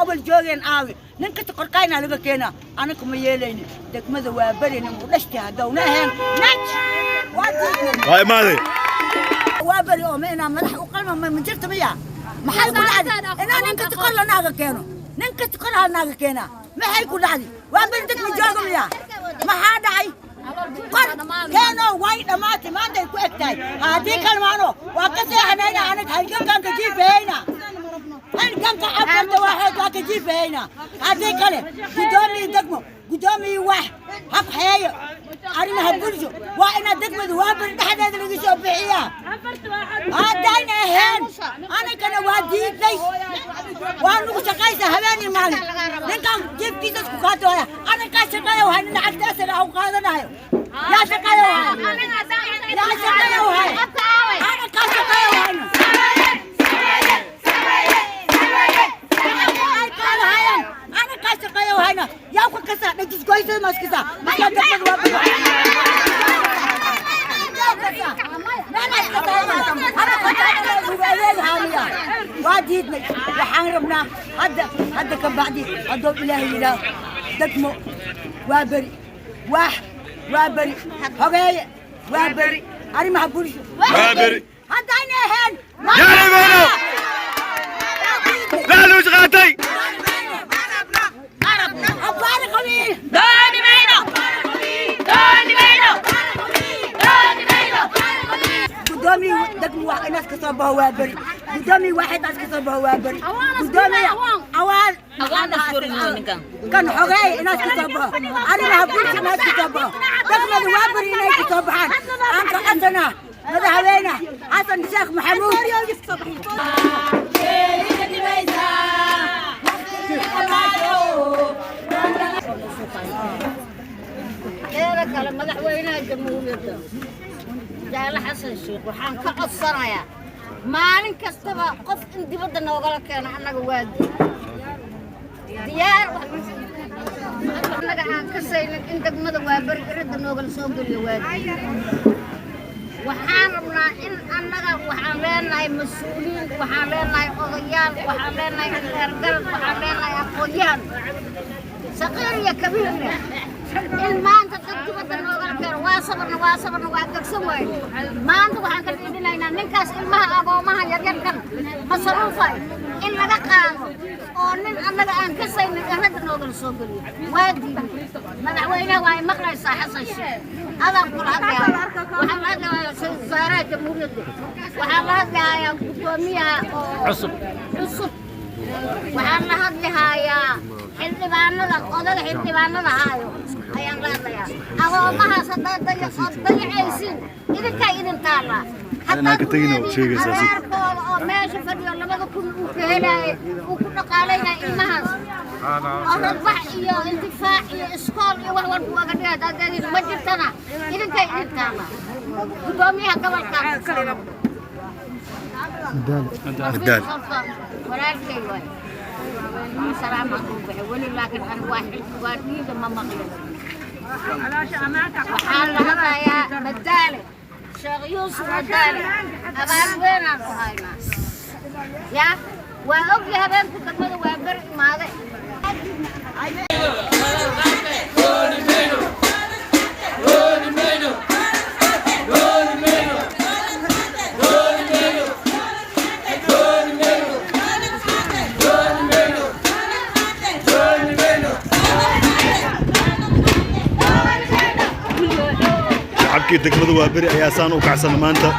Awal joogeen aawi nin kasta korkaynaa laga keenaa. Anaka ma yeelayni. Degmada waa beri nin u dhashtay haddowna ahayn naj waa diidnay. Waa imaaday. Waa beri oo ma inaa madax u qalma ma jirta miya? Maxay ku dhacday inaa nin kasta kor la naaga keeno? Nin kasta kor hal naaga keenaa, maxay ku dhacday? Waa beri dad ma jooga miya? Maxaa dhacay? Kor keeno way dhammaatay, maantay ku eg tahay. Haddii kalmaano waa ka seexanayna anaga, halgankaan ka jiifahayna, halganka afarta waaxood waa ka jiifahayna. Haddii kale guddoomiye degmo, guddoomiye wax habxeeyo arrimaha bulsho, waa inaa degmada waa beri dhexdeeda laga soo bixiyaa. Haddayna ahayn anagana waa diidnay. Waa nugu shaqaysa habeenii maalin. Ninkan jiifkiisas ku kaatooya, anagaa shaqeeya wahay, lacagta asaga au qaadanayo. Yaa shaqeeya wahay? Yaa shaqeeya wahay? Anagaa shaqeeya wahayna. Ay qaadahayaan, anagaa shaqeeya wahayna. Yaa ku kasa dhajisgoysa maskisa markaa degmada waa beri waa diidnay. Waxaan rabnaa hadda hadda ka bacdi, hadduu Ilaahay yidhaah, degmo waa beri, waax waa beri, hogeeye waa beri, arrimaha bulsho waa beri. Haddayna ahayn Yaani mayno. Laaluush qaatay. Abbaari qabiil. Dooni mayno, dooni mayno, dooni mayno. Gudoomiye degmo waa inaad ka soo baxo waa beri, gudoomiye waaxid aad ka soo baxo waa beri, gudoomiye awaal kan xogeey inaad ka soo baxo, arrimaha bulsha inaad ka soo baxo, degmada waa beri inay ka soo baxaan aan ka codsanaa madaxweyne Xasan Sheekh Maxamuud. Teeda kale, madaxweynaha jamhuuriyadda Jaale Xasan Sheekh waxaan ka codsanayaa, maalin kastaba qof in dibadda noogala keeno annaga waa diyaar. Annaga aan ka saynin in degmada waa beri iridda noogala soo geliyo waa diyaar. Waxaan rabnaa in annaga waxaan leenahay mas-uuliyiin, waxaan leenahay odayaal, waxaan leenahay reergalad, waxaan leenahay aqoon-yahan saqiir iyo kabiir leh. In maanta dad dibadda noogala keeno waa sabarna, waa sabarna, waa gegsan waaye. Maanta waxaan ka dhiidhinaynaa ninkaas ilmaha agoomaha yaryarkan masaruufay in laga qaado oo nin annaga aan ka saynin iradda noogala soo geliyo waa diiday. Madaxweynaha waa ay maqlaysaa, Xasan Sheekh, adaan kula hadlaya. Waxaan la hadlayaa ra-iisul wasaaraha jamhuuriyadda, waxaan la hadlayaa guddoomiyaha oo cusub cusub, waxaan la hadlahayaa xildhibaanada, odaga xildhibaanada haayo ayaan la hadlayaa. Agoomahaas haddaad ood dayacaysiin, idinkaa idin taallaa. Inaan ka tegin oo sheegaysaa si. Adeerkooda oo meesha fadhiyo 2000 uu ka helaayo, uu ku dhaqaalaynaya ilmahaas oo radbax iyo intifaac iyo iskool iyo wax walba uga dhigay, haddaad ma jirtana idinkay idin taallaa. Guddoomiyaha gobolka Madaal. Walaalkay waay, salaama uu baxay weli, laakiin ani waa xilka waa dhiiga ma maqlin. Waxaan la hadlayaa Madaale, Sheekh Yuusuf Madaale. Abaal weynaan ku haynaa ya waa ogyahay habeenku degmada waa beri imaaday. Shacabkii degmada waa beri ayaa saan u kacsan maanta.